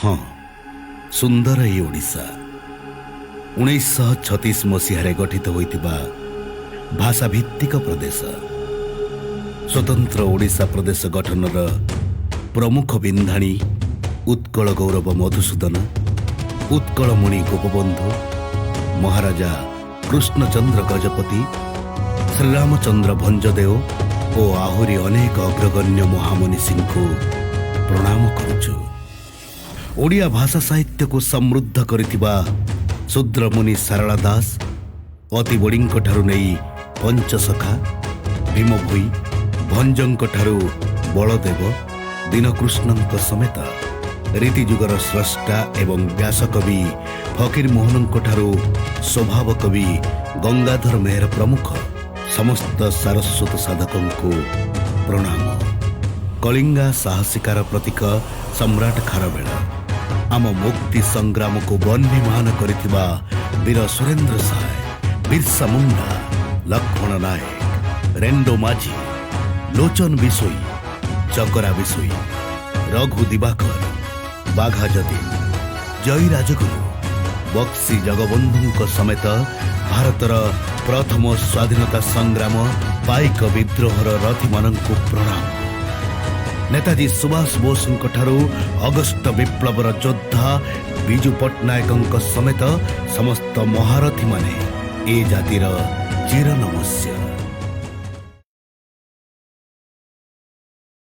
ହଁ, ସୁନ୍ଦର ଏଇ ଓଡ଼ିଶା। 1936 ମସିହାରେ ଗଠିତ ହୋଇଥିବା ଭାଷାଭିତ୍ତିକ ପ୍ରଦେଶ, ସ୍ୱତନ୍ତ୍ର ଓଡ଼ିଶା ପ୍ରଦେଶ ଗଠନର ପ୍ରମୁଖ ବିନ୍ଧାଣୀ ଉତ୍କଳ ଗୌରବ ମଧୁସୂଦନ, ଉତ୍କଳମଣି ଗୋପବନ୍ଧୁ, ମହାରାଜା କୃଷ୍ଣଚନ୍ଦ୍ର ଗଜପତି, ଶ୍ରୀରାମଚନ୍ଦ୍ର ଭଞ୍ଜଦେଓ ଓ ଆହୁରି ଅନେକ ଅଗ୍ରଗଣ୍ୟ ମହାମନୀଷୀଙ୍କୁ ପ୍ରଣାମ କରୁଛୁ। ଓଡ଼ିଆ ଭାଷା ସାହିତ୍ୟକୁ ସମୃଦ୍ଧ କରିଥିବା ଶୂଦ୍ରମୁନି ସାରଳା ଦାସ, ଅତିବଡ଼ୀଙ୍କଠାରୁ ନେଇ ପଞ୍ଚସଖା, ଭୀମଭୋଇ, ଭଞ୍ଜଙ୍କଠାରୁ ବଳଦେବ, ଦୀନକୃଷ୍ଣଙ୍କ ସମେତ ରୀତିଯୁଗର ସ୍ରଷ୍ଟା ଏବଂ ବ୍ୟାସକବି ଫକୀରମୋହନଙ୍କଠାରୁ ସ୍ୱଭାବ କବି ଗଙ୍ଗାଧର ମେହେର ପ୍ରମୁଖ ସମସ୍ତ ସାରସ୍ୱତ ସାଧକଙ୍କୁ ପ୍ରଣାମ। କଳିଙ୍ଗା ସାହସିକାର ପ୍ରତୀକ ସମ୍ରାଟ ଖାରବେଳ, ଆମ ମୁକ୍ତି ସଂଗ୍ରାମକୁ ବହ୍ନିମାନ କରିଥିବା ବୀର ସୁରେନ୍ଦ୍ର ସାଏ, ବିର୍ସା ମୁଣ୍ଡା, ଲକ୍ଷ୍ମଣ ନାୟକ, ରେଣ୍ଡୋ ମାଝୀ, ଲୋଚନ ବିଶୋଇ, ଚକରା ବିଶୋଇ, ରଘୁ ଦିବାକର, ବାଘା ଯତୀନ, ଜୟୀ ରାଜଗୁରୁ, ବକ୍ସି ଜଗବନ୍ଧୁଙ୍କ ସମେତ ଭାରତର ପ୍ରଥମ ସ୍ୱାଧୀନତା ସଂଗ୍ରାମ ପାଇକ ବିଦ୍ରୋହର ରଥୀମାନଙ୍କୁ ପ୍ରଣାମ। ନେତାଜୀ ସୁଭାଷ ବୋଷଙ୍କଠାରୁ ଅଗଷ୍ଟ ବିପ୍ଳବର ଯୋଦ୍ଧା ବିଜୁ ପଟ୍ଟନାୟକଙ୍କ ସମେତ ସମସ୍ତ ମହାରଥୀମାନେ ଏ ଜାତିର ଚିରନମସ୍ୟ।